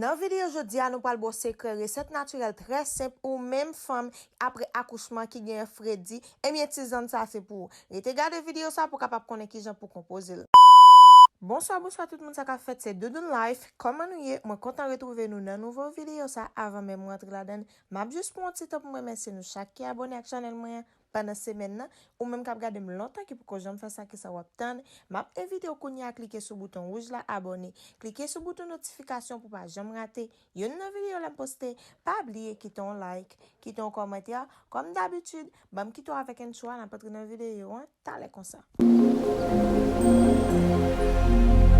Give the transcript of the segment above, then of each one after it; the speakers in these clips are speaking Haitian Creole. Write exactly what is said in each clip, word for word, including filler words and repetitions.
Nan videyo jodi a, nou pral ba w sekrè resèt natirèl trè senp ou menm fanm apre akouchman ki genyen fredi, ebyen tizann sa se pou ou. Rete gade videyo sa pou w kapab konnen kijan pou w konpoze l. Bonswa, bonswa tout moun sa k ap fèt, se Doudoune Life. Kòman nou ye? Mwen kontan retwouve nou nan nouvo videyo sa. Avan menm mwen antre ladan l, m ap jis pran yon ti tan pou m remèsye nou chak ki abòne ak chanèl mwen an pandan semèn nan. Ou menm k ap gade m lontan ki poko janm fè sa, kisa w ap tann? M ap envite w kounye a klike sou bouton wouj la abòne. Klike sou bouton notifikasyon pou w pa janm rate youn nan videyo lè m poste. Pa bliye kite yon like, kite yon kòmantè. Kòm dabitid, ban m kite w avèk entwo a, n ap antre nan videyo an talè konsa.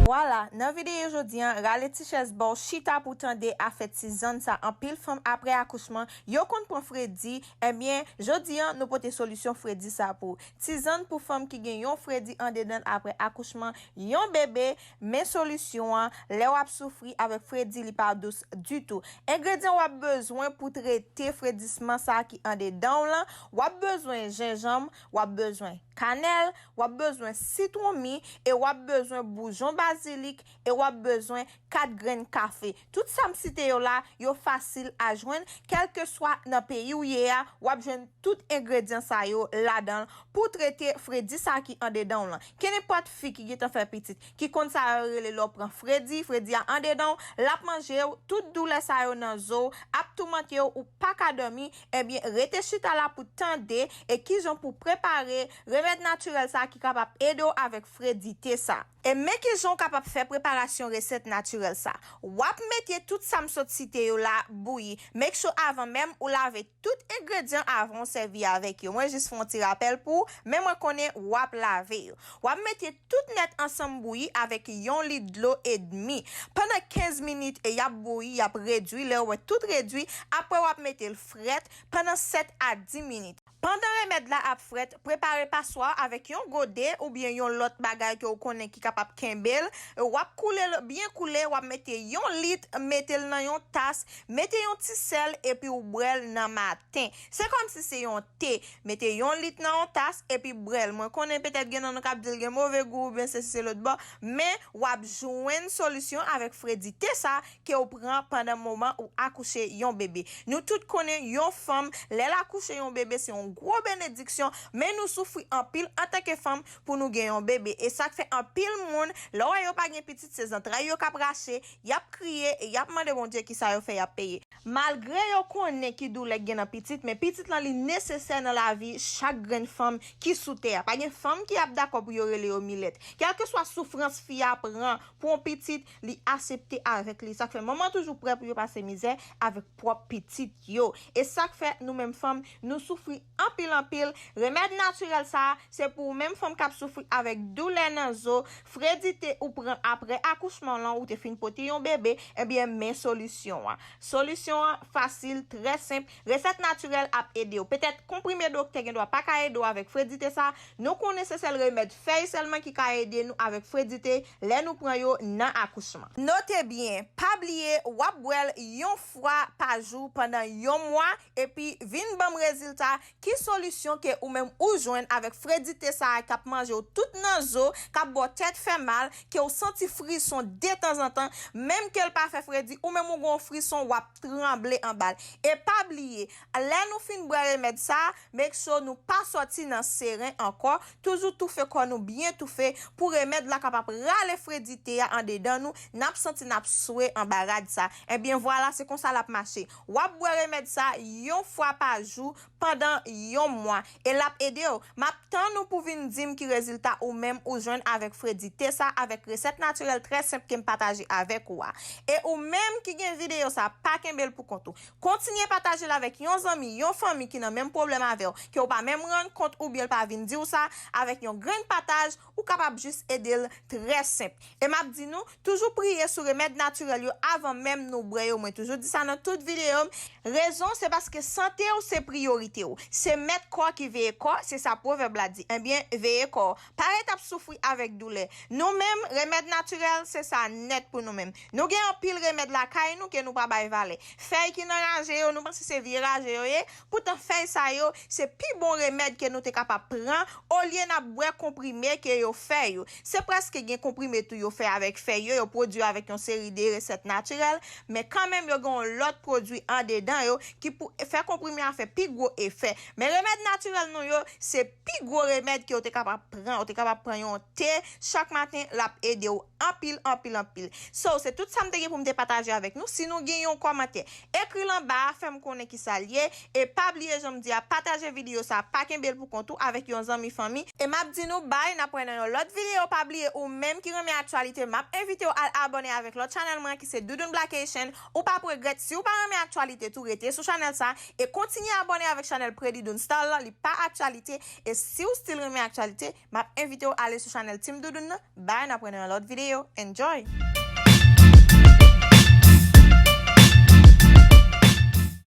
Vwala, nan videyo jodi an, rale ti chèz ba w, chita pou w tande afè tizann sa. Anpil fanm apre akouchman, yo konn pran fredi. Ebyen, jodi an, nou pote solisyon fredi sa pou ou. Tizann pou fanm ki gen yon fredi andedan l apre akouchman yon bebe, men solisyon an, lè w ap soufri avèk fredi, li pa dous ditou. Engredyan w ap bezwen pou trete fredisman sa ki andedan w lan, w ap bezwen jenjanm, w ap bezwen kanèl, w ap bezwen sitwon mi, e w ap bezwen boujon bazilik, e w ap bezwen kat grenn kafe. Tout sa m site yo la, yo fasil a jwenn, kèlkeswa nan peyi w ye a, w ap jwenn tout engredyan sa yo ladan l pou trete fredi sa ki andedan w lan. Kenenpòt fi ki gentan fè pitit, ki konn sa yo rele lè w pran fredi, fredi a andedan w, l ap manje w, tout doulè sa yo nan zo w ap toumante w, ou pa ka dòmi, ebyen, rete chita la pou tande e kijan pou prepare remèd natirèl sa ki kapab ede w avèk fredite sa. E men kijan w kapab fè preparasyon resèt natirèl sa. W ap mete tout sa m sot site yo la bouyi. Make sure avan menm ou lave tout engredyan avan w sèvi avèk yo. Mwen jis fè yon ti rapèl pou ou, men mwen konnen w ap lave yo. W ap mete tout nèt ansanm bouyi avèk yon lit dlo edmi. Pandan kenz minit, y ap bouyi, y ap redwi. Lè w wè tout redwi, apre w ap mete l frèt pandan sèt a dis minit. Pandan remèd la ap frèt, prepare paswa avèk yon gode oubyen yon lòt bagay ke w konnen ki kapab kenbe l. W ap koule l byen koule, w ap mete yon lit, mete l nan yon tas, mete yon ti sèl epi w bwè l nan maten. Se kòmsi se yon te. Mete yon lit nan yon tas epi bwè l. Mwen konnen petèt gen nan nou k ap di l gen move gou oubyen sesi se lòt bò, men w ap jwenn solisyon avèk fredite sa ke w pran pandan moman ou akouche yon bebe. Nou tout konnen yon fanm, lè l akouche yon bebe, se yon gwo benediksyon, men nou soufri anpil antanke fanm pou nou gen yon bebe. E sa k fè anpil moun, lè w wè yo pa gen pitit, se zantray yo k ap rache, y ap kriye e y ap mande Bondye kisa yo fè y ap peye. Malgre yo konnen ki doulè k gen nan pitit, men pitit lan li nesesè nan lavi chak grenn fanm ki sou tè a. Pa gen fanm ki ap dakò pou yo rele yo milèt. Kèlkeswa soufrans fi a pran pou yon pitit, li asepte avèk li. Sa k fè manman toujou prè pou yo pase mizè avèk pwòp pitit yo. E sa k fè nou menm fanm, nou soufri anpil, anpil. Remèd natirèl sa a, se pou ou menm fanm k ap soufri avèk doulè nan zo, fredite ou pran apre akouchman w lan, ou te fin pote yon bebe, ebyen, men solisyon an. Solisyon an fasil, trè senp. Resèt natirèl ap ede w. Petèt, konprime doktè gendwa pa ka ede w avèk fredite sa. Nou konnen se sèl remèd fèy sèlman ki ka ede nou avèk fredite lè nou pran yo nan akouchman. Note byen, pa bliye, w ap bwè l yon fwa pa jou pandan yon mwa, epi vin ban m rezilta. Ki solisyon ke ou menm ou jwenn avèk fredite sa a k ap manje w tout nan zo, k ap ba w tèt fè mal, ke w santi frison detanzantan, menm ke l pa fè fredi, ou menm ou gen yon frison, w ap tranble anba l. E pa bliye, lè nou fin bwè remèd sa a, make sure nou pa sòti nan seren ankò, toujou toufe kò nou byen toufe pou remèd la kapab rale fredite a andedan nou, n ap santi n ap swe anba rad sa. Ebyen vwala, se konsa l ap mache. W ap bwè remèd sa yon fwa pa jou pandan yon mwa. E l ap ede w. M ap tann ou pou vin di m ki rezilta ou menm ou jwenn avèk fredite sa, avèk resèt natirèl trè senp ke m pataje avèk ou a. E ou menm ki gen videyo sa, pa kenbe l pou kont ou. Kontinye pataje l avèk yon zanmi, yon fanmi ki nan menm pwoblèm avè w, ke w pa menm rann kont oubyen l pa vin di w sa, avèk yon grenn pataj, ou kapab jis ede l trè senp. E m ap di nou, toujou priye sou remèd natirèl yo avan menm nou bwè yo. Mwen toujou di sa nan tout videyo m. Rezon, se paske sante w se priyorite w. Se mèt kò ki veye kò, se sa pwovèb la di. Ebyen, veye kò w. Pa ret ap soufri avèk doulè. Nou menm, remèd natirèl, se sa nèt pou nou menm. Nou gen anpil remèd lakay nou ke nou pa bay valè. Fèy ki nan raje yo, nou panse se vye raje yo ye, poutan fèy sa yo, se pi bon remèd ke nou te kapab pran, olye n ap bwè konprime ke yo fè yo. Se prèske gen konprime tou yo fè avèk fèy yo, yo pwodui avèk yon seri de resèt natirèl, men kanmenm yo gen yon lòt pwodui andedan yo ki pou fè konprime a fè pi gwo efè. Men remèd natirèl nou yo, se pi gwo remèd ke w te kapab pran. Ou te kapab pran yon te chak maten, l ap ede w anpil, anpil, anpil. So, se tout sa m te gen pou m te pataje avèk nou. Si nou gen yon kòmantè, ekri l anba a, fè m konnen ki sa l ye. E pa bliye, jan m di a, pataje videyo sa, pa kenbe l pou kont ou avèk yon zanmi fanmi. E m ap di nou bay, n ap wè nan yon lòt videyo. Pa bliye, ou menm ki renmen aktyalite, m ap envite w al abòne avèk lòt chanèl mwen ki se Doudoune Black Haitian. Ou p ap regrèt si w pa renmen aktyalite tou, rete sou chanèl sa e kontinye abòne avèk chanèl Pretty Doune Style la, li pa aktyalite. E si w still renmen aktyalite, m ap envite w ale sou chanèl Team Doudoune nan. Bay, n ap wè nan yon lòt videyo. Enjoy!